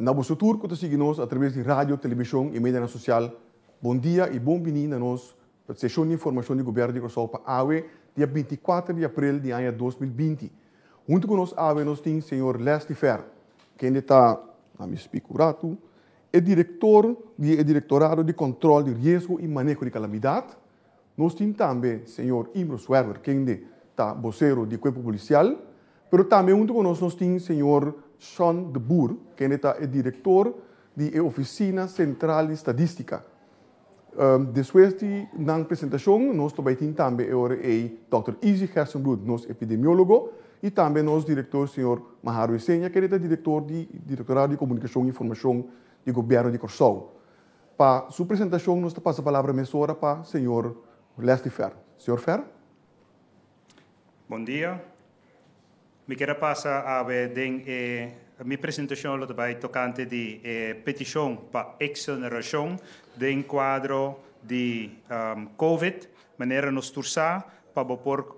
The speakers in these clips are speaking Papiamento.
Na boso tur ku ta sigui nos atraves di radio, televishon i medianan sosial, bon dia i bon bini na nos seshon di informashon di Gobièrnu di Kòrsou pa awe, dia 24 di aprel di aña 2020. Huntu ku nos awe nos tin señor Leslie Fer, kende ta, na mi spik un ratu, e direktor di e Direktorado di Kòntròl di Riesgo i Maneho di Kalamidat. Nos tin tambe señor Imro Zwerver, kende ta bosero di Kuerpo Polisial. Pero tambe huntu ku nos nos tin señor Sean de Boer, kende ta e direktor di e Ofisina Sentral di Stadístika. Despues di nan presentashon nos ta bai tin tambe e ora ei dòkter Izzy Gerstenbluth, nos epidemiólogo, i tambe nos direktor señor Maharo Isenia, kende ta direktor di Direktorado di Komunikashon i Informashon di Gobièrnu di Kòrsou. Pa su presentashon nos ta pasa palabra mesora pa señor Leslie Fer. Señor Fer. Bon dia. Mi kier a pasa awe den e mi presentashon lo ta bai tokante di e petishon pa eksonerashon den kuadro di Covid. Manera nos tur sa, pa bo por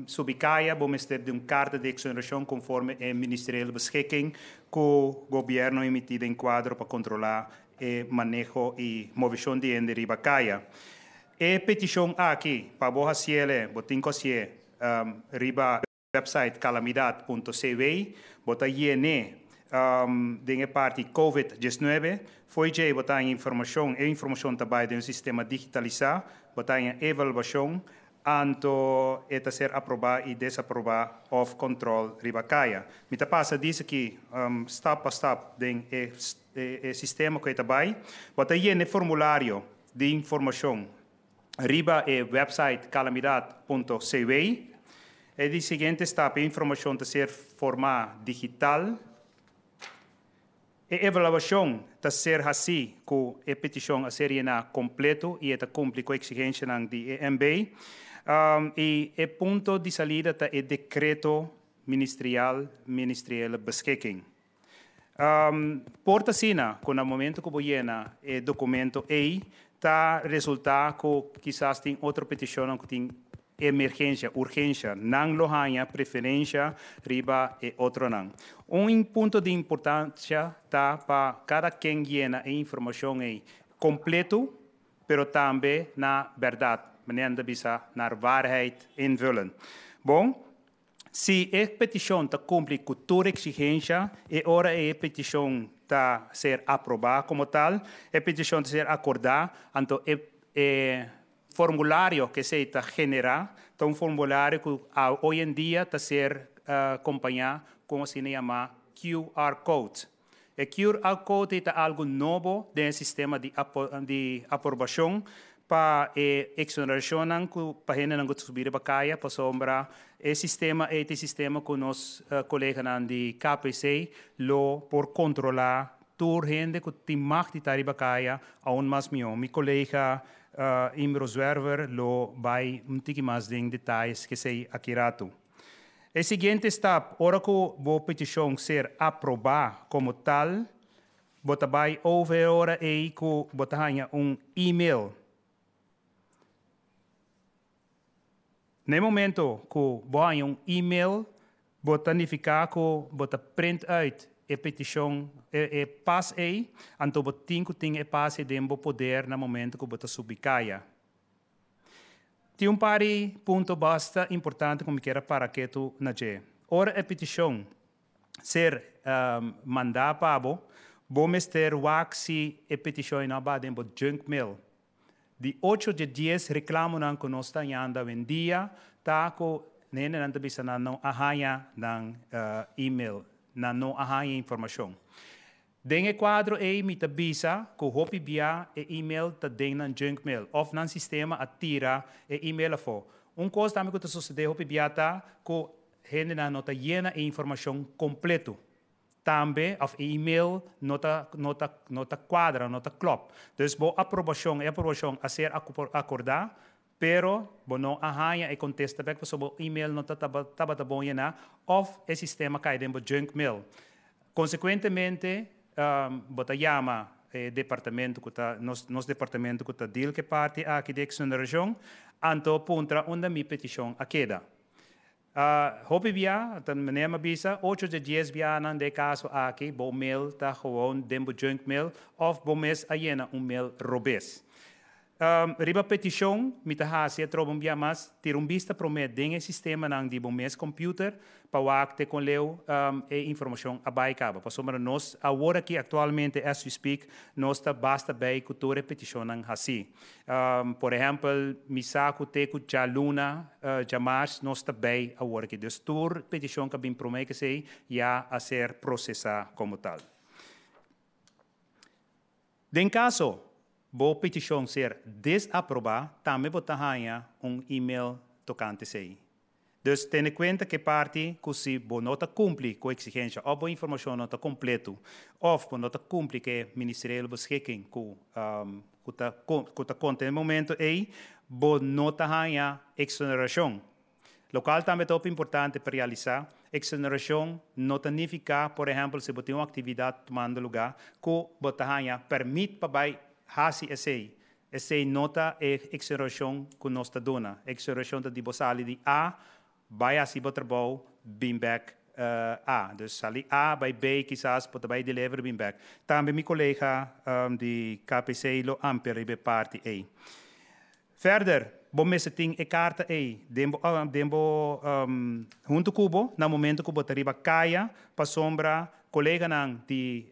subi kaya bo mester di un karta di eksonerashon konforme e ministeriële beschikking ku gobièrnu a emití den kuadro pa kontrolá e maneho i moveshon di hende riba kaya. E petishon aki pa bo hasiele bo tin ku hasié riba website calamidad.cw, bo ta yen'é den e parti Covid 19, fo'i djei bo ta haña informashon, e informashon ta bai den un sistema digitalisá, bo ta haña evaluashon, anto e ta ser aprobá i desaprobá òf kòntròl riba kaya. Mi ta pasa dis aki stap pa stap den e e sistema ku e ta bai. Bo ta yena e formulario di informashon riba e website calamidad.cw. E di siguiente stap e informashon ta ser formá digital. E evaluashon ta ser hasí ku e petishon a ser yená kompleto i e ta kumpli ku eksigenshanan di e MB. I e punto di salida ta e dekreto ministerial, ministeriële beschikking. Por ta asina ku na momento ku bo yena e dokumento ei ta resultá ku kisas tin otro petishonnan ku tin emergensia, urgensia. Nan lo haña preferensha riba e otronan. Un punto di importansia ta pa kada ken yena e informashon ei kompleto, pero tambe na bèrdat, manera nan ta bisa, naar waarheid invullen. Bon. Si e petishon ta kumpli ku tur eksigensha, e ora ei e petishon ta ser aprobá komo tal, e petishon ta ser akordá, anto e e formulario ku esei ta generá ta un formulario ku hoy en dia ta ser kompañá ku un asina yamá QR code. E QR code ei ta algu nobo den e sistema di di aprobashon pa e eksonerashonnan ku pa hendenan ku ta subi riba kaya pasobra e sistema ei ta e sistema ku nos koleganan di KPC lo por kontrolá tur hende ku tin mag di ta riba kaya aun mas mihó. Mi kolega Imro Zwerver lo bai un tiki mas den detayes k'esei aki ratu. E siguiente stap, ora ku bo petishon ser aprobá komo tal, bo ta bai over e ora ei ku bo ta haña un email. Na e momento ku bo haña un email, bo ta nifiká ku bo ta print uit e petishon, e pas ei, anto bo tin ku tin e pas ei den bo poder na momento ku bo ta subi kaya. Tin un par di punto basta importante ku mi kier a para ketu na dje. Ora e petishon ser mandá pa bo, bo mester wak si e petishon ei no a ba den bo junk mail. Di ocho dje dies reklamonan ku nos ta hañando awendia ta ku hendenan ta bisa nan no a haña nan email, nan no a haña informashon. Den e kuadro ei mi ta bisa ku hopi bia e email ta den nan junk mail òf nan sistema a tira e email afó. Un kos tambe ku ta sosodé hopi bia ta ku hendenan no ta yena e informashon kompleto tambe òf e email no ta no ta no ta kuadra, no ta klòp. Dus bo aprobashon, e aprobashon a ser akordá pero bo no a haña e kontesta bèk pasobra bo email no ta tabata bon yená òf e sistema kai den bo junk mail. Konsekuentemente bo ta yama e departamento ku ta nos nos departamento ku ta deal ku e parti aki di eksonerashon anto puntra unda mi petishon a keda. Hopi bia, ta manera m'a bisa, 8 di 10 bianan den kaso aki, bo mail ta gewoon den bo junk mail òf bo mes a yena un mail robes. Riba petishon, mi ta hasi atrobe un bia mas, tira un bista promé den e sistemanan di bo mes computer pa wak te kon leu e informashon a bai kaba. Pasobra nos awor aki aktualmente, as we speak, nos ta basta bei ku tur e petishonnan hasí. Por ehèmpel, mi sa ku te ku djaluna, djamars, nos ta bei awor aki. Dus tur petishon ku a bin promé ku esei ya a ser prosesá komo tal. Den kaso bo petishon ser desaprobá, tambe bo ta haña un email tokante esei. Dus tene kuenta ku e parti ku si bo no ta kumpli ku eksigensha òf bo informashon no ta kompleto òf bo no ta kumpli ku e ministeriële beschikking ku ku ta ku ta konta e momento ei, bo no ta haña eksonerashon. Lokual tambe ta hopi importante pa realisá, eksonerashon no ta nifiká, por ehèmpel, si bo tin un aktividat tumando lugá, ku bo ta haña pèrmit pa bai hasi esei. Esei no ta e eksonerashon ku nos ta duna. Eksonerashon ta di bo sali di A, bai hasi bo trabou, bin bèk A. Dus sali A bai B kisas bo ta bai deliver bin bèk. Tambe mi kolega di KPC lo amplia riba e parti ei. Verder, bo mester tin e karta ei den bo den bo huntu ku bo na momento ku bo ta riba kaya pasobra koleganan di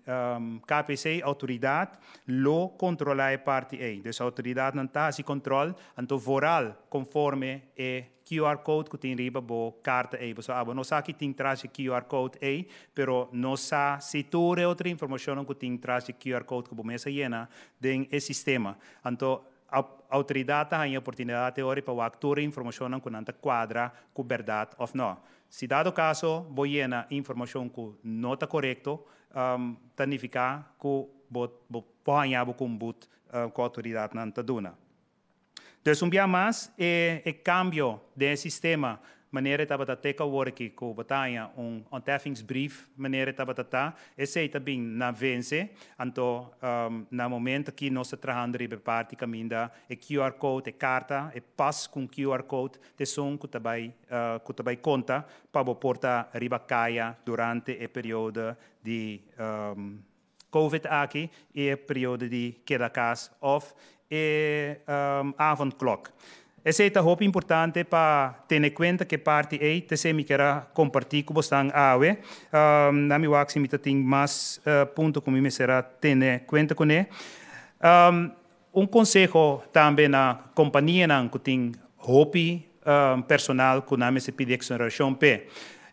KPC, outoridat, lo kontrolá e parti ei. Dus outoridatnan ta hasi kontrol, anto vooral konforme e QR code ku tin riba bo karta ei. Pasobra abo no sa ki tin tras di QR code ei, pero nos sa si tur e otro informashonnan ku tin tras di QR code ku bo mes a yena den e sistema. Anto Outoridat ta haña oportunidat e ora pa wak tur e informashonnan ku nan ta kuadra ku bèrdat òf nò. Si dado kaso bo yena informashon ku no ta korekto, ta nifiká ku bo bo por haña bo ku un but ku outoridatnan ta duna. Dus un bia mas e e kambio den e sistema Manera e tabata te ku awor aki ku bo ta haña un ontheffingsbrief manera e tabata ta, esei ta bin na vense. Anto na momento aki nos ta trahando riba e parti kaminda e QR code, e karta, e pas ku un QR code ta esun ku ta bai ku ta bai konta pa bo por ta riba kaya durante e periodo di Covid aki i e periodo di keda kas òf e avondklok. Esei ta hopi importante pa tene kuenta ku e parti ei, t'esei mi kier a kompartí ku bosnan awe. Na mi wak si mi ta tin mas punto ku mi mester a tene kuenta kuné. Un konseho tambe na kompanianan ku tin hopi personal ku nan mester pidi eksonerashon p'e.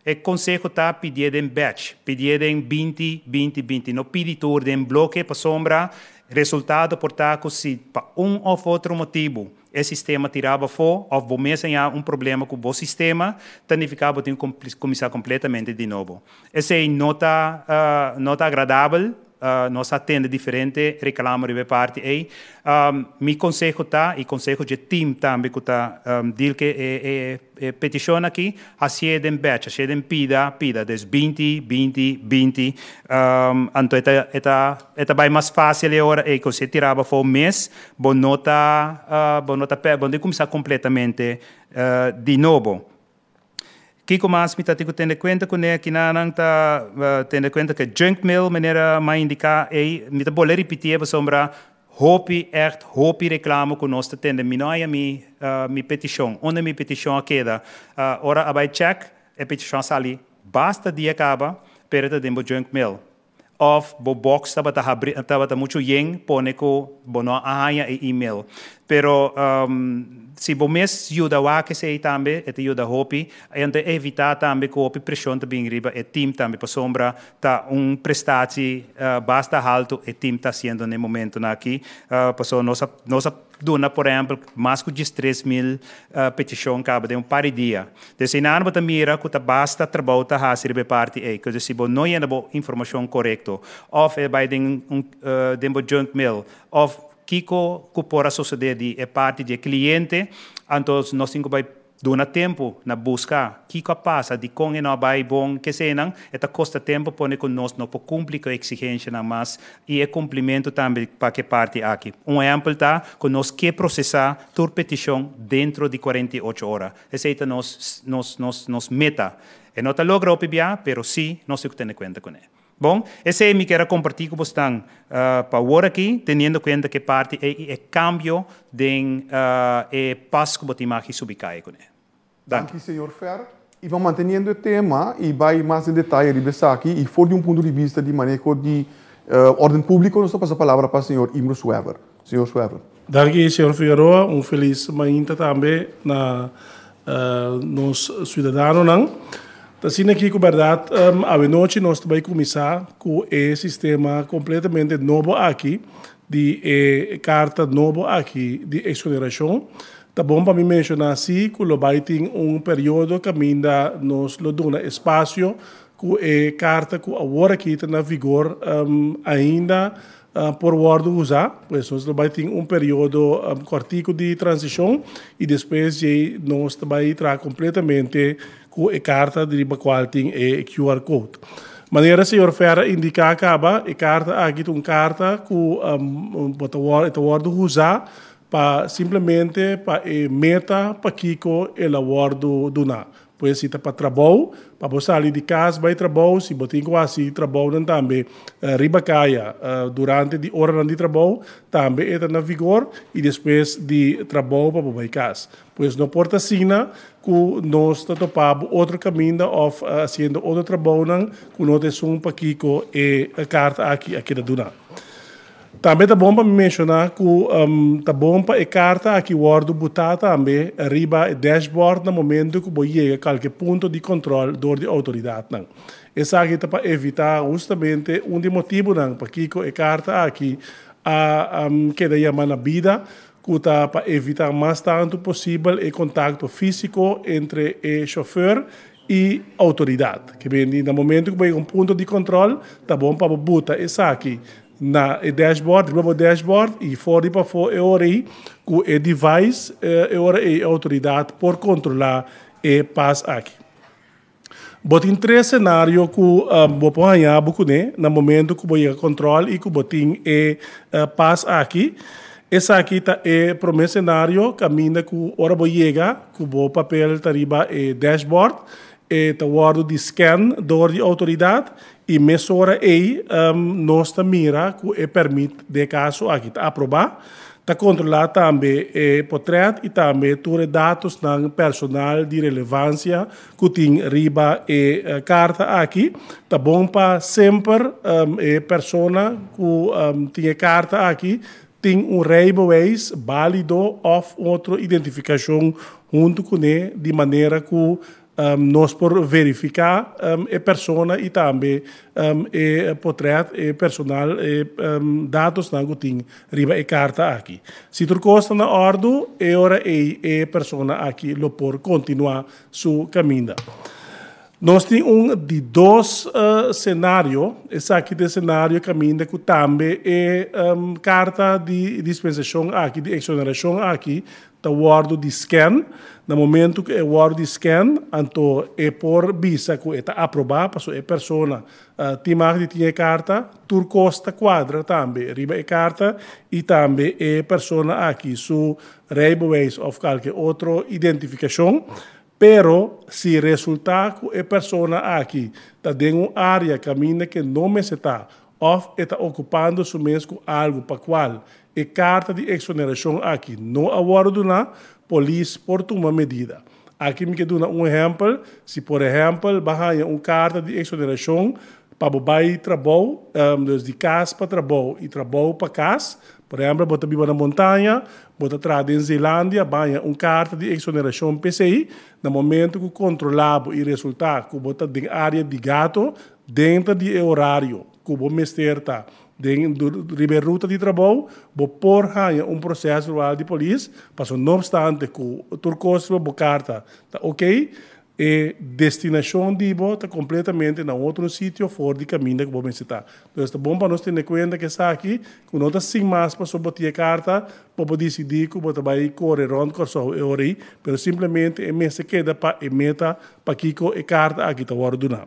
E konseho ta pidié den batch, pidié den 20, 20, 20. No pidi tur den bloke pasobra resultado por ta ku si pa un òf otro motibu e sistema tirá bo afó òf bo mes haña un problema ku bo sistema, ta nifiká bo tin ku kuminsá kompletamente di nobo. Esei no ta no ta agradabel. Nos a tende diferente reclamo riba e parti ey. Mi conseho ta, y conseho dje team tambe cu ta deal cu e e peticion aki, hacié den batch, hacié den pida pida, dus 20, 20, 20, anto e ta e ta e ta bay mas facil e ora ey cu si e tiraba afo mes, bo no ta bo no ta bo no tin cuminsa completamente di nobo. Kiko mas mi ta tin ku tene kuenta kuné? Kinanan ta tene kuenta ku e junk mail, manera m'a indiká ei. Mi ta bolbe ripitié pasobra hopi, ègt hopi reklamo ku nos ta tende. Mi no haña mi mi petishon. Unda mi petishon a keda? Ora a bai chèk, e petishon a sali basta dia kaba, pero e ta den bo junk mail. Of bo box tabata habri tabata muchu yen pone ku bo no a haña e email. Pero si bo mes yuda wak esei tambe e ta yuda hopi. I ta evitá tambe ku hopi preshon ta bin riba e team tambe pasobra ta un prestatie basta haltu e team ta hasiendo na e momentonan aki. Pasobra nos a nos a duna por ehempel mas ku 13.000 petishon kaba den un par di dia. Dus einan bo ta mira ku ta basta trabou ta hasi riba e parti ei. Kos si bo no yena bo informashon korekto òf e bai den un den bo junk mail òf kiko ku por a sosodé di e parti di e kliente, anto nos tin ku bai. Duna tempu na buska kiko a pasa, dikon e no a bai bon, kesenan, e ta kosta tempu pone ku nos no por kumpli ku e eksigenshanan mas i e kumplimentu tambe pa ku e parti aki. Un ehèmpel ta ku nos ke prosesá tur petishon dentro di 48 ora. Esei ta nos nos nos nos meta. E no ta logra hopi bia, pero sí nos tin ku tene kuenta kuné. Bon, esei mi kier a kompartí ku bosnan pa awor aki, teniendo kuenta ku e parti ei i e kambio den e pas ku bo tin magi subi kai kuné. Danki. Danki señor Fer. I pa manteniendo e tema i bai mas den detaye riba esaki i for di un punto di bista di maneho di orden publico nos ta pasa palabra pa señor Imro Suever. Señor Suever. Danki señor Figueroa, un felis mainta tambe na nos ciudadanonan. Ta asina aki cu berdad awenochi nos ta bay cuminsa cu e sistema completamente nobo aki di e carta nobo aki di exoneracion. Ta bon pa mi menciona si cu lo bay tin un periodo caminda nos lo duna espacio cu e carta cu awor aki ta na vigor ainda por wòrdu usá. Pues nos lo bai tin un periodo kòrtiku di transishon i despues djei nos ta bai traha kompletamente ku e karta di riba kual tin e QR code. Manera señor Fer a indiká kaba, e karta aki ta un karta ku bo ta e ta wòrdu usá pa simplemente pa e meta pakiko el a wòrdu duná. Pues si ta pa trabou, pa bo sali di kas bai trabou, si bo tin ku hasi trabounan tambe riba kaya durante di oranan di trabou, tambe e ta na vigor i despues di trabou pa bo bai kas. Pues no por ta asina ku nos ta topa bo otro kaminda òf hasiendo otro trabounan ku no ta esun pakiko e karta aki a keda duna. Tambe ta bon pa mi menshoná ku ta bon pa e karta aki wòrdu butá tambe riba e dashboard na momentu ku bo yega kalke punto di kòntròl dor di outoridatnan. Esaki ta pa evitá hustamente un di motibunan pakiko e karta aki a keda yamá na bida, ku ta pa evitá mas tantu posibel e kontakto físiko entre e shofèr i outoridat. Ke bindi na momentu ku bo yega un punto di kòntròl ta bon pa bo buta esaki na e dashboard, riba bo dashboard i for di pafó e ora ei ku e device e ora ei e outoridat por kontrolá e pas aki. Bo tin tres senario ku bo por haña bo kuné na momentu ku bo yega kòntròl i ku bo tin e pas aki. Esaki ta e promé senario kaminda ku ora bo yega ku bo papel ta riba e dashboard, e ta wòrdu di scan dor di outoridat i mesora ei nos ta mira ku e pèrmit den e kaso aki ta aprobá. Ta kontrolá tambe e potrèt i tambe tur e datosnan personal di relevansia ku tin riba e karta aki. Ta bon pa semper e persona ku tin e karta aki tin un rijbewijs bálido òf un otro identifikashon huntu kuné di manera ku nos por verifiká e persona i tambe e potrèt, e personal, e datosnan ku tin riba e karta aki. Si tur kos ta na òrdu, e ora ei e persona aki lo por kontinuá su kaminda. Nos tin un di dos senario, esaki ta e senario kaminda ku tambe e karta di dispensashon aki, di eksonerashon aki, ta wòrdu di scan. Na momentu ku e wòrdu di scan, anto e por bisa ku e ta aprobá, pasobra e persona tin mag di tin e karta. Tur kos ta kuadra tambe riba e karta i tambe e persona aki su rijbewijs òf kalke otro identifikashon. Pero si resultá ku e persona aki ta den un área kaminda ke no mester ta òf e ta okupando su mes ku algu pa kual e karta di eksonerashon aki no a wòrdu duná, polis por tuma medida. Aki mi ke duna un ehèmpel, si por ehèmpel bo a haña un karta di eksonerashon pa bo bai trabou, dus di kas pa trabou i trabou pa kas, por ehèmpel bo ta biba na montaña, Bo ta traha den Zeelandia, baña un karta di eksonerashon p'esei, na momentu ku kontrolá bo i resultá ku bo ta den área di gato denter di e orario ku bo mester ta den riba e ruta di trabou, bo por haña un proses verbal di polis, pasobra no opstante ku tur kos riba bo karta ta okey. E destinashon di bo ta kompletamente na otro sitio for di kaminda ku bo mester ta. Entonces ta bon pa nos tene kuenta ku esaki, ku no ta sin mas pasobra bo tin e karta, bo por disidí ku bo ta bai kore rònt Kòrsou e ora ei, pero simplemente e mester keda pa e meta pakiko e karta aki ta wòrdu duná.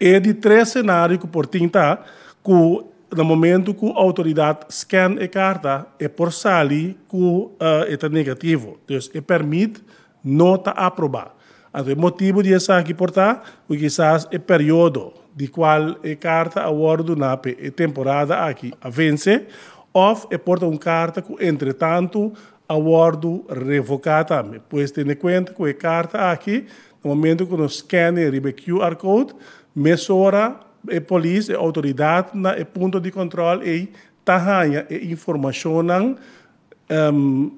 E di tres senario ku por tin ta ku na momento ku outoridat scan e karta e por sali ku e ta negativo. Dus e pèrmit no ta aprobá. Anto e motibu di esaki por ta ku kisas e periodo di kual e karta a wòrdu duná p'e e temporada aki a vense òf e por ta un karta ku entretantu a wòrdu revoká tambe. Pues tene kuenta ku e karta aki Na momento ku nos scanne riba e QR code, mesora e polis, e outoridat na e punto di kòntròl ei ta haña e informashonnan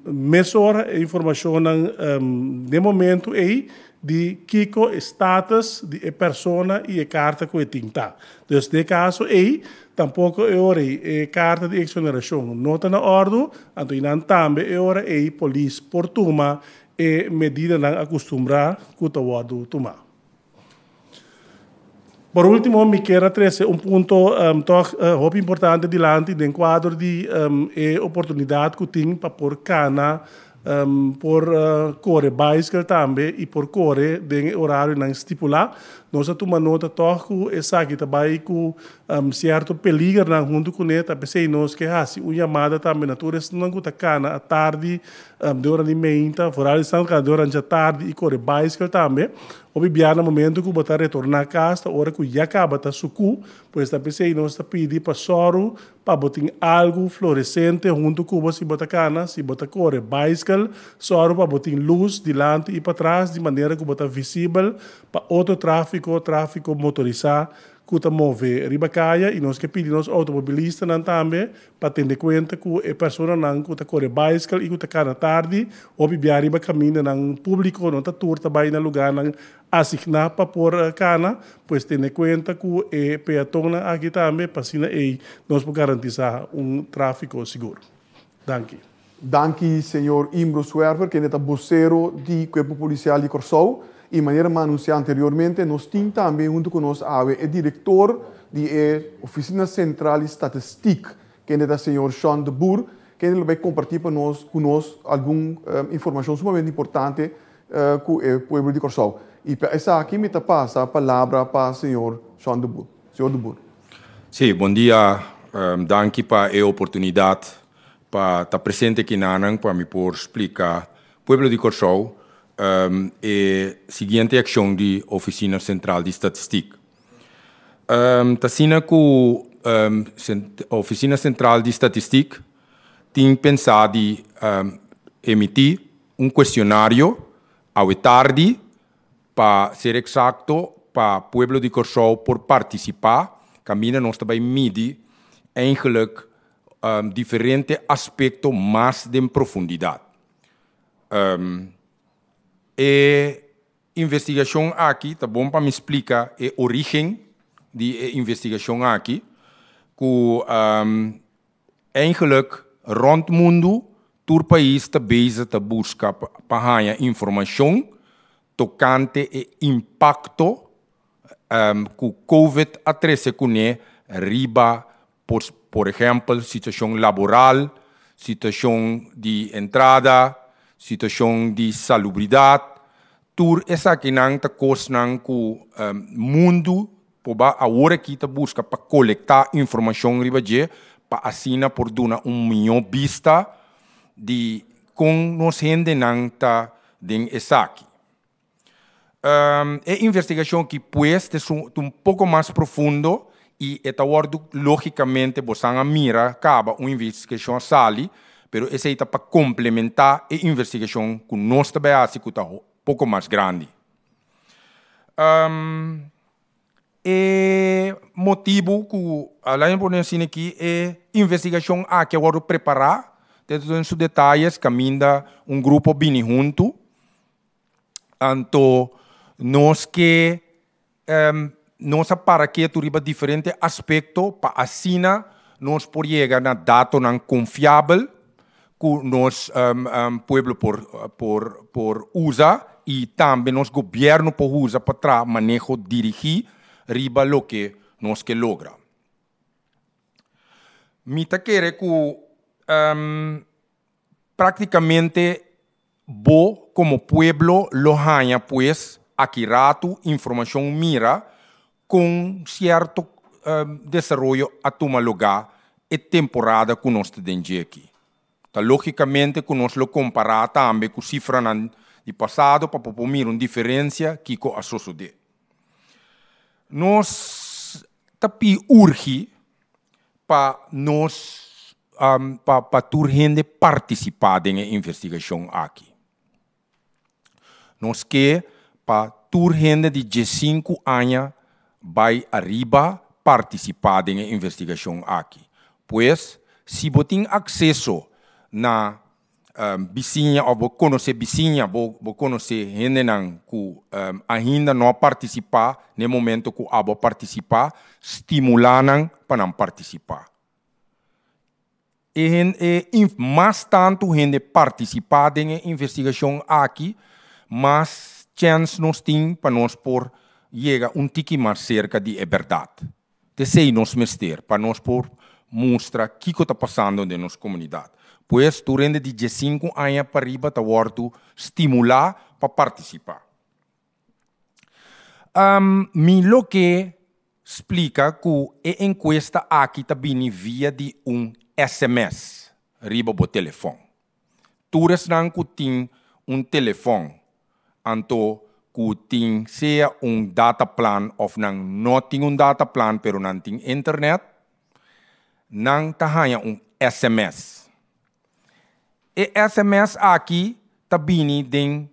mesora e informashonnan den momento ei di kiko e status di e persona i e karta ku e tin ta. Dus den e kaso ei tampoko e ora ei e karta di eksonerashon no ta na òrdu, anto einan tambe e ora ei polis por tuma E medidanan acostumbrá cu ta wordo tumá. Por ultimo, mi kier a trece un punto toch hopi importante dilanti den cuadro di e oportunidad cu tin pa por cana, por core bicycle tambe y por core den e horarionan stipulá. Nos a tuma nota toch cu esaki ta bay cu Sierto peligernan huntu kuné, ta p'esei nos ke hasi un yamada tambe na tur esnan ku ta kana atardi den ora di meinta, foral esnan ku ta kana den ora djatardi i kore baiskel tambe. Hopi bia na momentu ku bo ta retorná kas ta ora ku ya kaba ta sukú, pues ta p'esei nos ta pidi pa sòru pa bo tin algu floresente huntu ku bo si bo ta kana, si bo ta kore baiskel, sòru pa bo tin lus dilanti i patras di manera ku bo ta visibel pa otro tráfiko, tráfiko motorisá ku ta move riba kaya i nos ke pidi nos outomobilistanan tambe pa tende kuenta ku e personanan ku ta kore baiskel i ku ta kana tardi hopi bia riba kamindanan públiko no ta tur ta bai na lugánan asigná pa por kana, pues tene kuenta ku e peatonnan aki tambe pa asina ei nos por garantisá un tráfiko sigur. Danki. Danki señor Imbro Zwerver kende ta bosero di Kuerpo Polisial di Kòrsou i manera mi a anunsiá anteriormente nos tin tambe huntu ku nos awe e direktor di e Ofisina Sentral di Statistiek kende ta señor Sean de Boer kende lo bai kompartí pa nos ku nos algun informashon sumamente importante ku e pueblo di Kòrsou i pa esaki mi ta pasa palabra pa señor Sean de Boer. Señor de Boer. Sí, bon dia. Danki pa e oportunidat pa ta presente kinanan pa mi por splika pueblo di Kòrsou e siguiente akshon di Ofisina Sentral di Statistik. Ta asina ku Ofisina Sentral di Statistik tin pensá di emití un kuestionario awe tardi Pa ser eksakto, pa pueblo di Kòrsou por partisipá, kaminda nos ta bai midi eigenlik diferente aspekto mas den profundidat. E investigashon aki, ta bon pa mi splika e orígen di e investigashon aki, ku Eigenlijk rond mundu tur pais ta bezig ta buska pa haña informashon tokante e impakto ku covid a trese kuné riba por ehèmpel situashon laboral, situashon di entrada, situashon di salubridat. Tur esakinan ta kosnan ku mundu Poba awor aki ta buska pa kolektá informashon riba dje pa asina por duna un mihó bista di kon nos hendenan ta den esaki. E investigashon aki pues ta un poko mas profundo i e ta wòrdu lógikamente bosan a mira kaba un investigashon a sali pero esei ta pa komplementá e investigashon ku nos ta bai hasi ku ta poko mas grandi. E motibu ku laña mi pone asina aki e investigashon aki a wòrdu prepará den su detayes kaminda un grupo bini huntu anto nos ke nos a para ketu riba diferente aspekto pa asina nos por yega na datonan konfiabel ku nos pueblo por por por usa. i tambe nos gobièrnu por usa pa traha maneho dirigí riba loke nos ke logra. Mi ta kere ku práktikamente bo komo pueblo lo haña pues aki ratu informashon mira kon sierto desaroyo a tuma lugá e temporada ku nos ta den dje aki. Ta lógikamente ku nos lo kompará tambe ku sifranan di pasado pa por mira un diferensia kiko a sosodé. Nos ta pidi urgi pa nos pa tur hende partisipá den e investigashon aki. Nos ke pa tur hende di 15 aña bai ariba partisipá den e investigashon aki. Pues, si bo tin akseso na bisiña òf bo konosé bisiña, bo konosé hendenan ku ainda no a partisipá na e momento ku abo a partisipá, stimulá nan pa nan partisipá. E mas tantu hende partisipá den e investigashon aki, mas chèns nos tin pa nos por yega un tiki mas serka di e bèrdat. T'esei nos mester pa nos por mustra kiko ta pasando den nos komunidat. Pues tur hende di 15 aña pa riba ta wòrdu stimulá pa partisipá. Mi lo ke splika ku e enkuesta aki ta bini via di un sms riba bo telefòn. Tur esnan ku tin un telefòn anto ku tin sea un data plan òf nan no tin un data plan pero nan tin internet, nan ta haña un sms. E sms aki ta bini den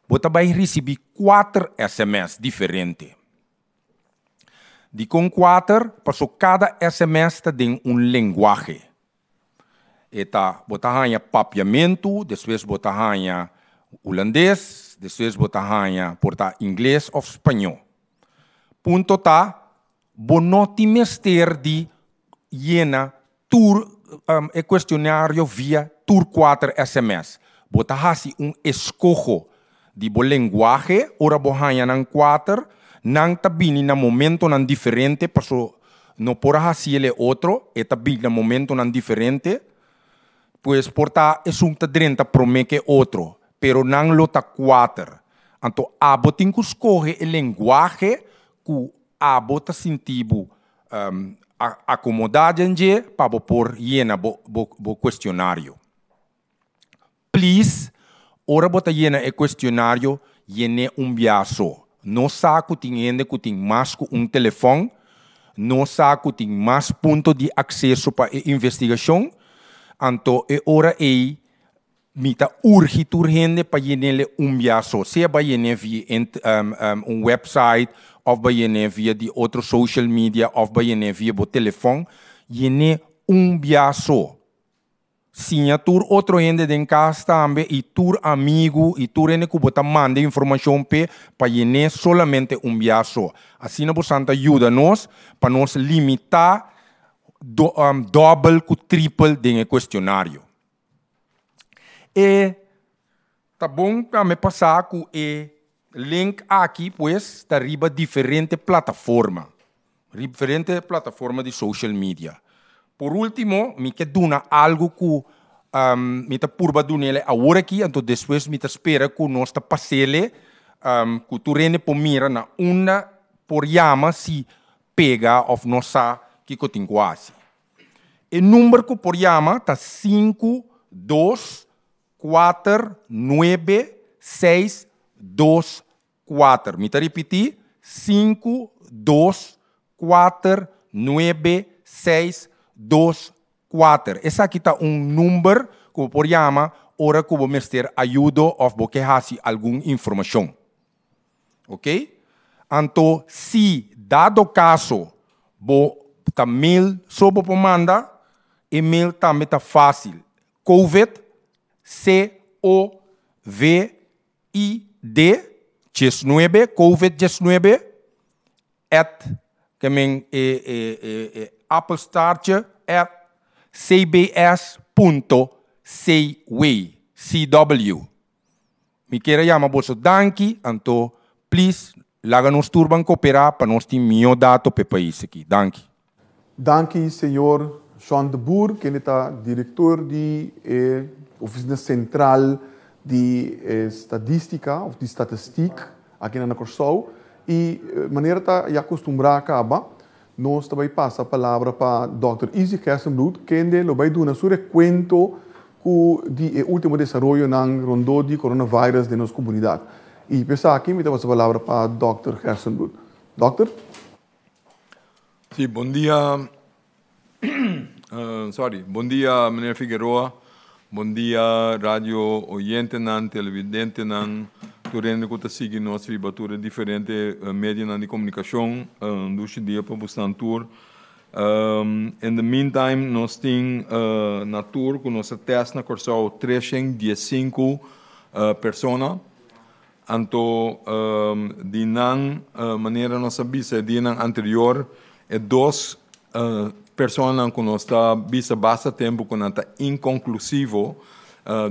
bo ta bai risibí kuater sms diferente. Dikon kuater? Paso kada sms ta den un lenguahe. E ta bo ta haña papiamentu, despues bo ta haña hulandes, despues bo ta haña por ta ingles òf spañó. Punto ta, bo no tin mester di yena tur e kuestionario via tur kuater sms. Bo ta hasi un eskoho di bo lenguahe ora bo haña nan kuater, nan ta bini na momentonan diferente paso no por a hasi el e otro, e ta bini na momentonan diferente, pues por ta esun ta drenta promé ke otro, pero nan lo ta kuater. Anto abo tin ku skohe e lenguahe ku abo ta sinti bo akomodá den dje pa bo por yena bo kuestionario. Please, ora bo ta yena e kuestionario, yen'é un bia so. Nos sa ku tin hende ku tin mas ku un telefòn, nos sa ku tin mas punto di akseso pa e investigashon, anto e ora ei mi ta urgi tur hende pa yen'é un bia so, sea bai yen'é via un website òf bai yen'é via di otro social media òf bai yen'é via bo telefòn, yen'é un bia so. Siña tur otro hende den kas tambe i tur amigu i tur hende ku bo ta manda informashon p'e pa yen'é solamente un bia so. Asina bosan ta yuda nos pa nos limitá dòbel ku tripel den e kuestionario. E ta bon tambe pa sa ku e link aki pues ta riba diferente plataforma, diferente plataforma di social media. Por último mi ke duna algu ku mi ta purba dun'el awor aki, anto despues mi ta spera ku nos ta pas'el ku tur hende por mira na unda por yama si pega òf no sa kiko tin ku hasi. E number ku por yama ta sinku dos kuater nuebe seis dos kuater. Mi ta ripití, sinku dos kuater nuebe seis dos kuater. Esaki ta un number ku bo por yama ora ku bo mester ayudo òf bo ke hasi algun informashon. Ok? Anto si dado kaso bo ta mail so bo por manda, e mail tambe ta fásil. Covid, C-O-V-I-D, 19, Covid 19, at, ke men e, e, e, e apenstaartje, at, cbs punto cw, CW. Mi kier a yama boso danki, anto please laga nos tur ban koperá pa nos tin mihó dato pa e pais aki. Danki. Danki señor Sean de Boer, kende ta direktor di e Ofisina Sentral di Stadistika òf di Statistik aki na Kòrsou. I manera ta ya kustumbrá kaba, nos ta bai pasa palabra pa dòkter Izzy Gerstenbluth, kende lo bai duna su rekuento ku di e último desaroyonan rondó di coronavirus den nos komunidat. I pa esaki mi ta pasa palabra pa dòkter Gerstenbluth. Dòkter? Sí, bon dia. Sorry, bon dia meneer Figueroa, bon dia radio oyentenan, televidentenan, tur hende ku ta sigui nos riba tur e diferente medionan di komunikashon. Un dushi dia pa bosnan tur. In the meantime nos tin na tur ku nos a test na Kòrsou treshen diesinku persona. Anto di nan manera nos a bisa e dianan anterior e dos personanan ku nos ta bisa basta tempu ku nan ta inkonklusivo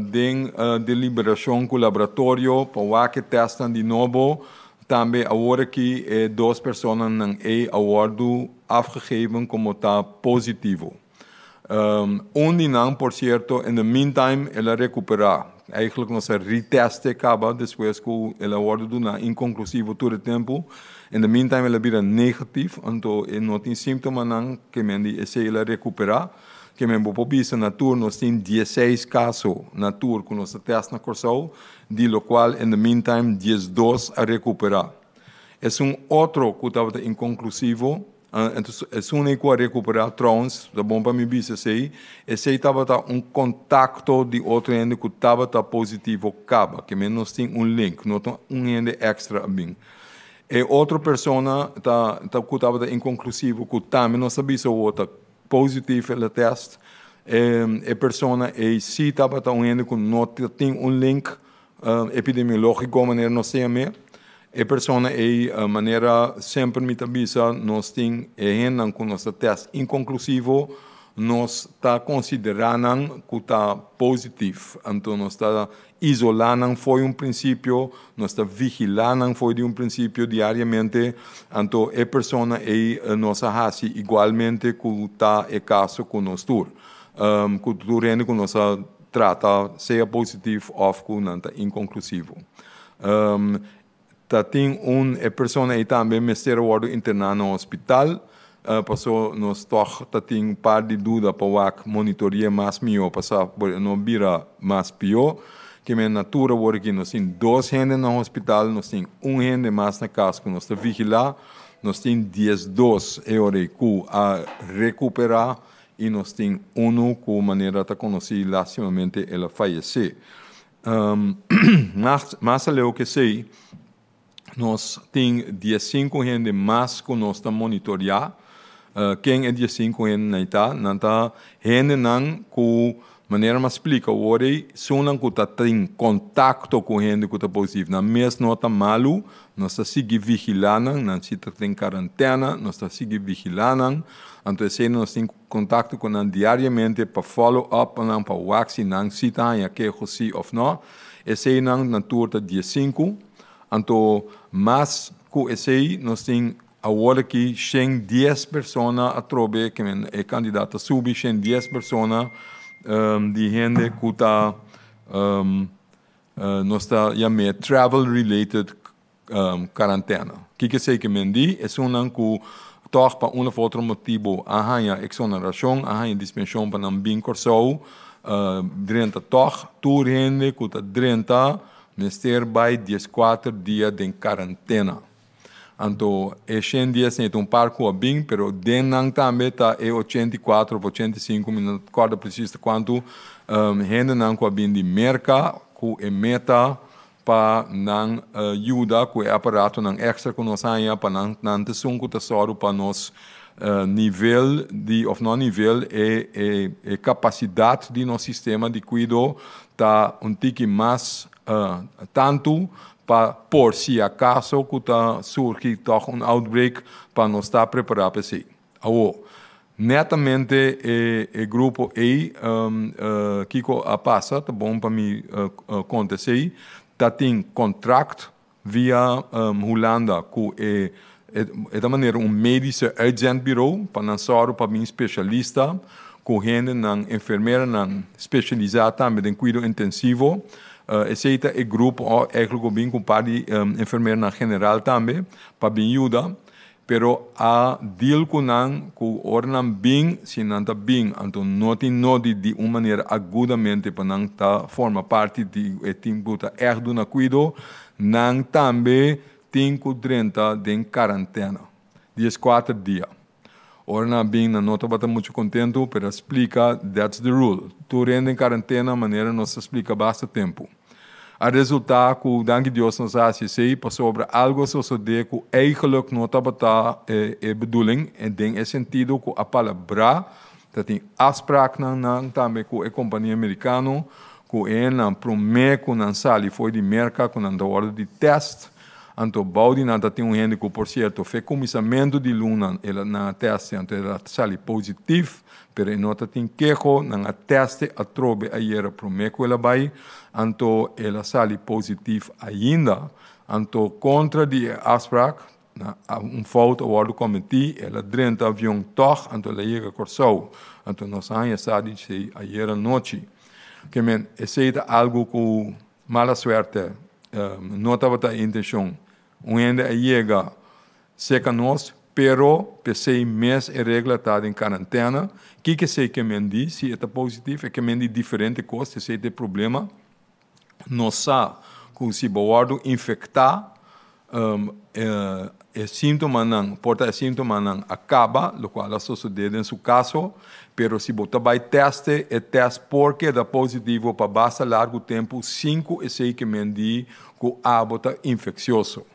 den deliberashon ku laboratorio pa wak e testnan di nobo. Tambe awor aki e dos personanan ei a wòrdu afgegeven komo ta positivo. Un di nan por cierto in the meantime el a recupera. Eigenlijk nos a reteste caba despues cu el a wordo duna inconclusivo tur e tempo. In the meantime el a bira negatief anto e no tin simptomanan ke men di esey el a recupera. Ke men bo por bisa na tur nos tin dieseis caso na tur cu nos a test na Corsou di locual in the meantime diesdos a recupera. Esun otro cu tabata inconclusivo. Entonces, esun ei ku a rekuperá trouwens, ta bon pa mi bisa esei, esei tabata un kontakto di otro hende ku tabata positivo kaba, ke men nos tin un link, no ta un hende èkstra a bin. E otro persona ta ta ku tabata inkonklusivo ku tambe nos a bisa awor ta positief el a tèst, e persona ei si tabata un hende ku no ta tin un link epidemiológiko manera nos ta yam'é. E persona ei, manera semper mi ta bisa, nos tin e hendenan ku nos ta tèst inkonklusivo, nos ta konsiderá nan ku ta positif. Anto nos ta isolá nan fo'i un prinsipio, nos ta vigilá nan fo'i di un prinsipio diariamente. Anto e persona ei nos a hasi igualmente ku ta e kaso ku nos tur, ku tur hende ku nos a trata sea positif òf ku nan ta inkonklusivo. Ta tin un e persona ei tambe mester a wòrdu interná na hospital, paso nos tòg ta tin un par di duda pa wak monitore'é mas mihó pa sa por e no bira mas pió. Ke men na tur awor aki nos tin dos hende na hospital, nos tin un hende mas na kas ku nos ta vigilá, nos tin diesdos e ora ei ku a rekuperá i nos tin unu ku manera ta konosí lastimamente el a fayesé. Mas aleu ku esei, nos tin diesinku hende mas ku nos ta monitoreá. Ken e diesinku hendenan ei ta? Nan ta hendenan ku, manera mi a splika awor ei, esunnan ku ta tin kontakto ku hende ku ta positivo. Nan mes no ta malu, nos ta sigui vigilá nan, nan si ta den karantena, nos ta sigui vigilá nan. Anto esei nos tin kontakto ku nan diariamente pa follow up pa nan pa wak si nan si ta haña keho si òf nò. Eseinan na tur ta diesinku. Anto mas ku esei nos tin awor aki 110 persona atrobe ke men e kandidat ta subi 110 persona di hende ku ta nos ta yam'é travel related Karantena. Kiko esei ke men di? Esunnan ku tòg pa un òf otro motibu a haña eksonerashon, a haña dispenshon pa nan bin Kòrsou drenta tòg. Tur hende ku ta drenta mester bai dieskuater dia den karantena. Anto e 110 ta un par ku a bin, pero den nan tambe ta e 84 òf 85, mi no ta kòrda presis ta kuantu, hendenan ku a bin di Merka ku e meta pa nan yuda ku e aparatonan èkstra ku nos haña pa nan nan ta esun ku ta sòru pa nos nivel di òf no nivel e e kapasidat di nos sistema di kuido ta un tiki mas tantu pa por si akaso ku ta surgi tòg un outbreak pa nos ta prepará pa esei. Awor. Netamente e grupo ei, kiko a pasa, ta bon pa mi konta esei, ta tin kontrakt via Hulanda ku e e ta manera un medische uitzendbureau pa nan sòru pa bin spesialista ku hendenan, enfermeranan spesialisá tambe den kuido intensivo. Esei ta e grupo eigenlijk ku bin ku un par di enfermeranan general tambe pa bin yuda. Pero a deal ku nan ku ora nan bin, si nan ta bin, anto no tin nodi di un manera agudamente pa nan ta forma parti di e team ku ta ègt duna kuido, nan tambe tin ku drenta den karantena dieskuater dia. Ora nan a bin nan no tabata muchu kontentu, pero a splika that's the rule, tur hende den karantena manera nos ta splika basta tempu. A resultá ku danki Dios nos a hasi esei pasobra algu a sosodé ku eigenlijk no tabata e bedoeling den e sentido ku a palabrá ta tin afspraaknan nan tambe ku e kompania merikano ku e nan promé ku nan sali for di Merka ku nan ta wòrdu di tèst. Anto bou di nan ta tin un hende ku por sierto fe kuminsamentu di luna el a nan a tèste anto el a sali positif. Pero e no ta tin keho, nan a teste atrobe ayera prome ku el a bai, anto el a sali positif ainda. Anto kontra di e afsprak, na un fout a wòrdu kometí, el a drenta avion tòg, anto el a yega Kòrsou. Anto nos a haña sa di esei ayera nochi. Ke men, esei ta algu ku mala suerte no tabata e intenshon. Un hende a yega Seka nos, pero p'esei mes e regla ta den karantena. Kiko esei ke men di? Si e ta positif, e ke men di diferente kos, esei ta e problema. Nos sa ku si bo wòrdu infektá, e síntomanan, por ta e síntomanan a kaba, lokual a sosodé den su kaso, pero si bo ta bai tèste, e tèst por keda positivo pa basta largu tempu sin ku esei ke men di ku abo ta infeksioso.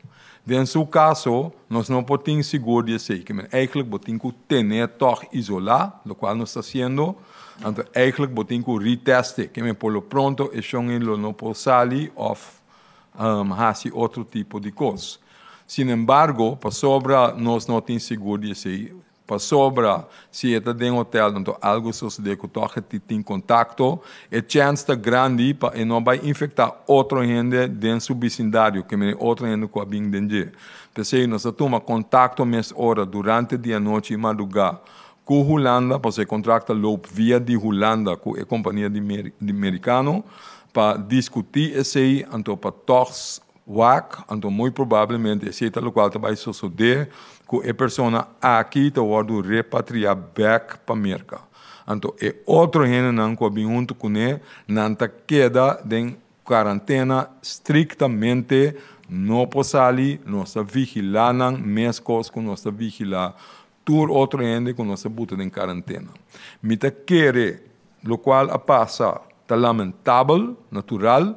Den su kaso, nos no por tin sigur di esei, ke men eigenlijk bo tin ku ten'é tòg isolá, lokual nos ta hasiendo, anto eigenlijk bo tin ku retest'é, ke men por lo pronto e shon ei lo no por sali òf hasi otro tipo di kos. Sinembargo, pasobra nos no tin sigur di esei, Pasobra si e ta den hotel anto algo sosode ku tòg e tin kontakto, e chèns ta grandi pa e no bai infektá otro hende den su bisindario, ke mene otro hende ku a bin den dje. P'esei nos a tuma kontakto mes ora durante di anochi i madrugá ku Hulanda, pasobra e kontrakt ta loop via di Hulanda ku e kompania di merikano, pa diskutí esei anto pa tòg Wak, anto muy probablemente esei ta lokual ta bai sosodé ku e persona aki ta wòrdu repatriá bèk pa Merka. Anto e otro hendenan ku a bin huntu kuné, nan ta keda den karantena striktamente, no por sali, nos ta vigilá nan meskos ku nos ta vigilá tur otro hende ku nos a buta den karantena. Mi ta kere lokual a pasa ta lamentabel, natural,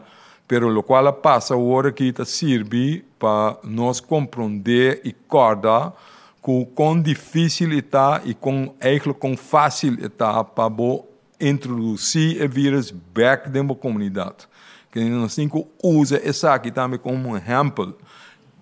pero lokual a pasa awor aki ta sirbi pa nos komprondé i kòrda ku kon difísil e ta i kon eigentlik kon fásil e ta pa bo introdusí e vírus bèk den bo komunidat. Ke nos tin ku usa esaki tambe komo un ehèmpel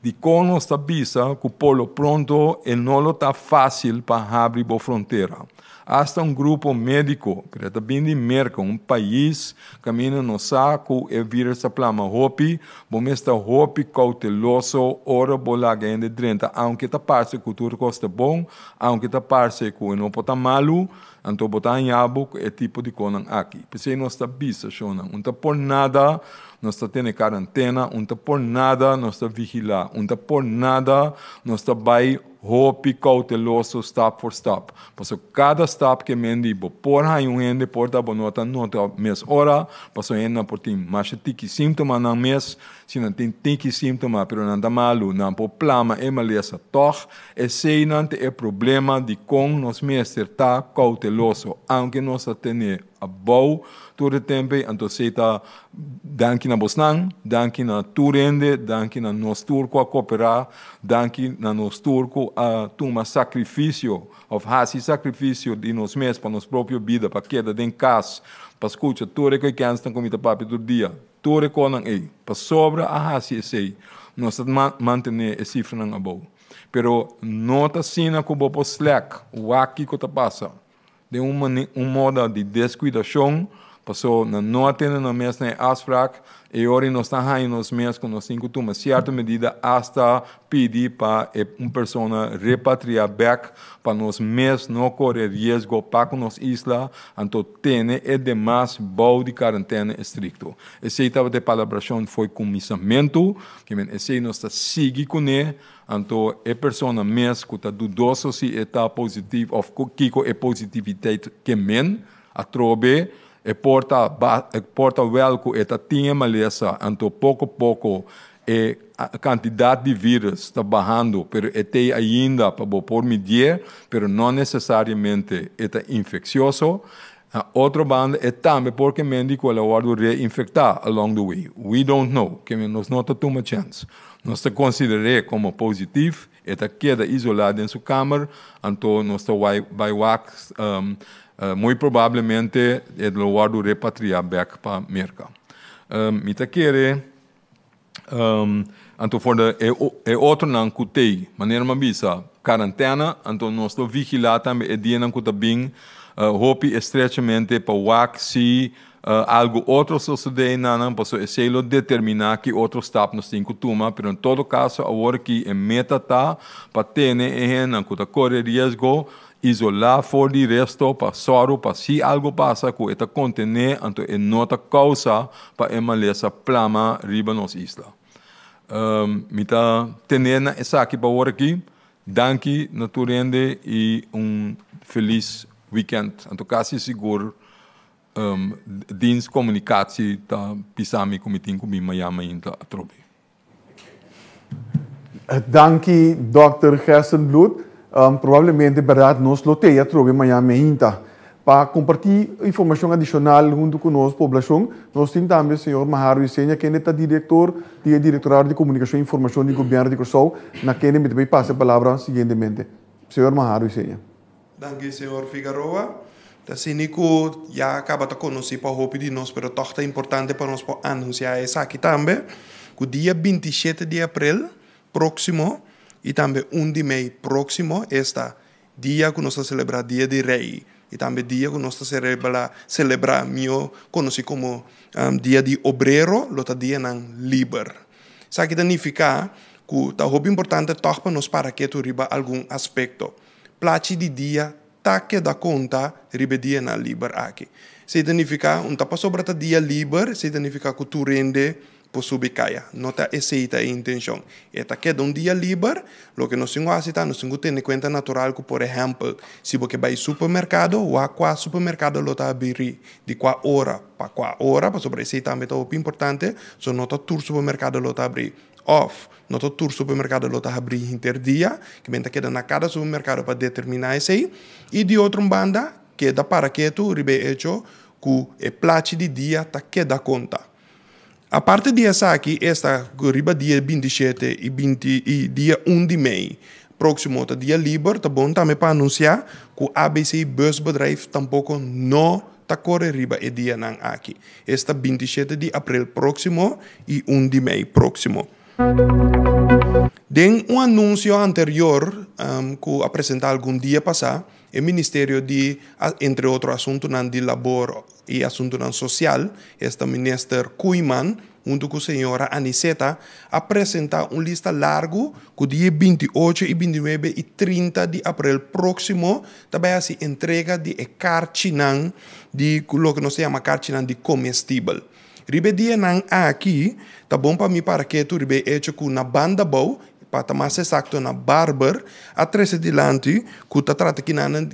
di kon nos ta bisa ku por lo pronto e no lo ta fásil pa habri bo frontera. Asta un grupo médiko, pero e ta bin di Merka, un pais kaminda nos sa ku e vírus ta plama hopi, bo mes ta hopi kouteloso ora bo laga hende drenta, aunke ta parse ku tur kos ta bon, aunke ta parse ku e no por ta malu, Anto bo ta haña bo ku e tipo di konan aki. P'esei nos ta bisa shonnan, un ta por nada nos ta tene karantena, un ta por nada nos ta vigilá, un ta por nada nos ta bai hopi kouteloso stap for stap. Pasobra kada stap ke men di bo por haña un hende por ta bo no ta nota mes ora, pasobra hendenan por tin masha tiki síntomanan mes, si nan tin tiki síntoma pero nan ta malu, nan por plama e malesa tòg. Eseinan ta e problema di kon nos mester ta kouteloso, aunke nos ta tene abou tur e tempu ei, anto esei ta danki na bosnan, danki na tur hende, danki na nos tur ku a koperá, danki na nos tur ku a tuma sakrifisio òf hasi sakrifisio di nos mes pa nos propio bida pa keda den kas pa skucha tur e koikensnan ku mi ta papia tur dia. Tur e konan ei, pasobra a hasi esei, nos ta mantené e sifranan abou. Pero no ta asina ku bo por slack, wak kiko ta pasa. Den un un moda di deskuidashon, paso nan no a tene nan mes na e afsprak, e ora nos ta haña nos mes ku nos tin ku tuma sierto medida asta pidi pa e un persona repatriá bèk pa nos mes no kore riesgo pa ku nos isla, anto tene e demas bou di karentena estrikto. Esei tabata e palabrashon fo'i kuminsamentu, ke men esei nos ta sigui kuné. Anto e persona mes ku ta dudoso si e ta positivo òf kiko e positiviteit ke men, atrobe e por ta e por ta wèl ku e ta tin e malesa, anto poko poko e kantidat di vírùs ta bahando, pero e t'ei ainda pa bo por midié, pero no nesesariamente e ta infeksioso. Na otro banda e tambe por ke men di ku el a wòrdu reinfektá along the way. We don't know, ke men nos no ta tuma chèns. Nos ta konsider'é komo positif, e ta keda isolá den su kamer, anto nos ta bai wak muy probablemente e lo wòrdu repatriá bèk pa Merka. Mi ta kere anto for de e otronan ku t'ei, manera mi a bisa, karantena, anto nos lo vigilá tambe e dianan ku ta bin hopi estrechamente pa wak si algu otro sosodé einan, pasobra esei lo determiná ki otro stap nos tin ku tuma, pero en todo kaso awor aki e meta ta pa tene e hendenan ku ta kore riesgo isolá for di resto pa sòru pa si algu pasa ku e ta kontené anto e no ta kousa pa e malesa plama riba nos isla. Mi ta tené na esaki pa awor aki. Danki na tur hende i un felis wikènt. Anto kasi sigur Dienst Communicatie ta bisa mi ku mi tin ku bin Miami ainda atrobe. Danki Dòkter Gerstenbluth. Probablemente bèrdat nos lo tei atrobe Miami ainda. Pa kompartí informashon adishonal huntu ku nos poblashon, nos tin tambe señor Maharo Isenia kende ta direktor di e Direktorado di Komunikashon i Informashon di Gobièrnu di Kòrsou, na kende mi ta bai pasa e palabra siguientemente. Señor Maharo Isenia. Danki señor Figaroa. Ta asina ku ya kaba ta konosí pa hopi di nos pero tòg ta importante pa nos por anunsiá esaki tambe, ku dia 27 di aprel próksimo i tambe 1 di mei próksimo, esta dia ku nos ta selebrá Dia di Rei i tambe dia ku nos ta selebrá mihó konosí komo Dia di Obrero, lo ta dianan liber. Esaki ta nifiká ku ta hopi importante tòg pa nos para ketu riba algun aspekto. Plachi di dia ta keda konta riba e dianan liber aki. Esei ta nifiká un ta pasobra ta dia liber, esei ta nifiká ku tur hende por subi kaya. No ta esei ta e intenshon. E ta keda un dia liber, loke nos tin ku hasi ta nos tin ku tene kuenta natural ku por ehèmpel si bo ke bai supermerkado, wak kua supermerkado lo ta habrí, di kua ora pa kua ora, pasobra esei tambe ta hopi importante, so no ta tur supermerkado lo ta habrí. Òf, no ta tur supermerkado lo ta habrí henter dia, ke men ta keda na kada supermerkado pa determiná esei. I di otro un banda, keda para ketu riba e echo ku e plachi di dia ta keda konta. Aparte di esaki, esta ku riba dia 27 i 20 i dia 1 di mei próksimo ta dia liber, ta bon tambe pa anunsiá ku ABC Busbedrijf tampoko no ta kore riba e dianan aki. Esta 27 di aprel próksimo i 1 di mei próksimo. Den un anunsio anterior ku a presentá algun dia pasá, e Ministerio di, entre otro asuntunan di labor i asuntunan sosial, esta Minister Koeiman huntu ku señora Aniceta a presentá un lista largu ku dia 28 i 29 i 30 di aprel próksimo ta bai hasi entrega di e karchinan di loke nos ta yama karchinan di komestibel. Riba e dianan aki ta bon pa mi para ketu riba e echo ku na banda bou, pa ta mas esakto na Barber, a trese dilanti ku ta trata kinanan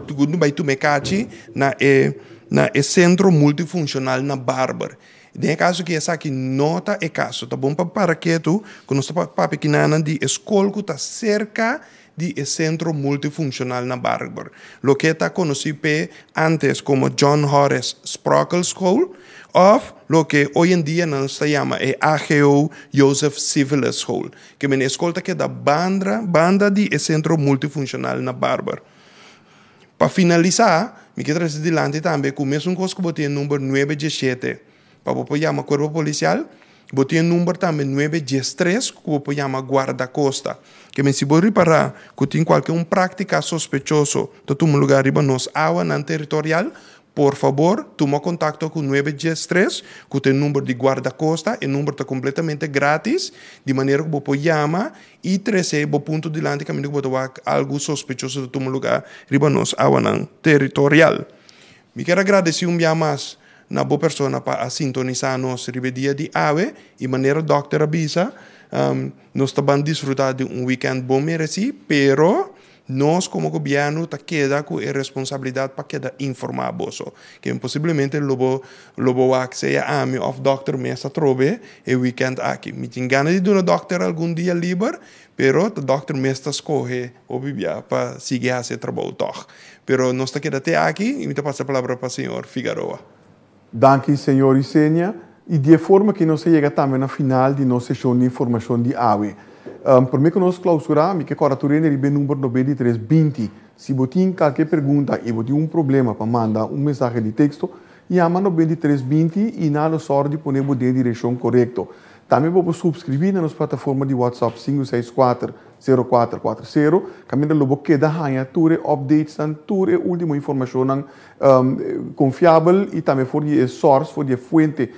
ku no bai tuma e karchi na e na e sentro multifunshonal na Barber. Den e kaso aki esaki no ta e kaso. Ta bon pa para ketu ku nos ta papia kinanan di e skol ku ta serka di e Sentro Multifunshonal na Barber, loke ta konosí p'e ántes komo John Horace Sprockel School òf loke hoy en dia nan ta yama e AGO Joseph Civiles School. Ke mene e skol ta keda bandra banda di e Sentro Multifunshonal na Barber. Pa finalisá, mi ke trese dilanti tambe ku mesun kos ku bo tin e number 917 pa bo por yama Kuerpo Polisial. Bo tin e number tambe 913 ku bo por yama Guardacosta. Ke men si bo ripará ku tin kualke un práktika sospechoso ta tuma lugá riba nos awanan teritorial, por fabor tuma kontakto ku 913 ku ta e number di Guardacosta. E number ta kompletamente grátis, di manera ku bo por yama i trese bo punto dilanti kaminda ku bo ta wak algu sospechoso ta tuma lugá riba nos awanan teritorial. Mi kier a gradesí un bia mas na bo persona pa a sintonisá nos riba e dia di awe i manera dòkter a bisa, nos ta ban disfrutá di un wikènt bon meresí, pero nos komo gobièrnu ta keda ku e responsabilidat pa keda informá boso. Ken posiblemente lo bo lo bo wak sea ami òf dòkter mes atrobe e wikènt aki. Mi tin gana di duna dòkter algun dia liber, pero ta dòkter mes ta skohe hopi bia pa sigui hasi e trabou tòg. Pero nos ta keda te aki i mi ta pasa e palabra pa señor Figaroa. Danki señor Isenia. I di e forma aki nos a yega tambe na final di nos seshon di informashon di awe. Promé ku nos klausurá, mi ke kòrda tur hende riba e number 93 20. Si bo tin kalke pregunta i bo tin un problema pa manda un mensahe di teksto, yama 93 20 i nan lo sòru di pone bo den e direkshon korekto. Tambe bo por supskribí na nos plataforma di WhatsApp 564 0440, kaminda lo bo keda haña tur e updatesnan, tur e último informashonnan konfiabel i tambe for di e source, for di e fuente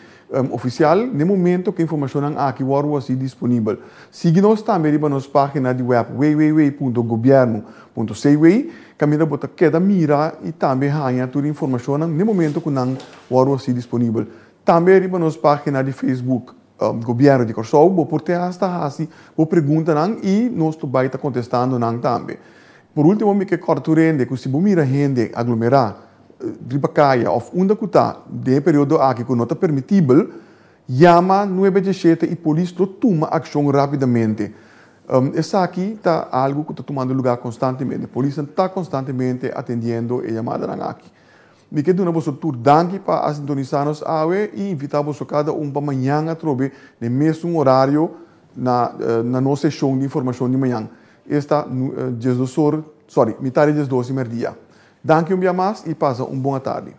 ofisial n'e momento ku e informashonnan aki wòrdu hasi disponibel. Sigui nos tambe riba nos página di wèp www.gobierno.cw, kaminda bo ta keda mira i tambe haña tur e informashonnan n'e momento ku nan wòrdu hasi disponibel. Tambe riba nos página di Facebook Gobièrnu di Kòrsou bo por te hasta hasi bo preguntanan i nos lo bai ta kontestando nan tambe. Por último mi ke kòrda tur hende ku si bo mira hende aglomerá riba kaya òf unda ku ta den e periodo aki ku no ta permitibel, yama nuebe dieshete i polis lo tuma akshon rápidamente. Esaki ta algu ku ta tumando lugá konstantemente. Polisnan ta konstantemente atendiendo e yamadanan aki. Mi ke duna boso tur danki pa a sintonisá nos awe i invitá boso kada un pa mañan atrobe den mesun orario na na nos seshon di informashon di mañan, esta diesdos or, sorry, mitad di diesdos di merdia. Danki un bia mas i pasa un bon atardi.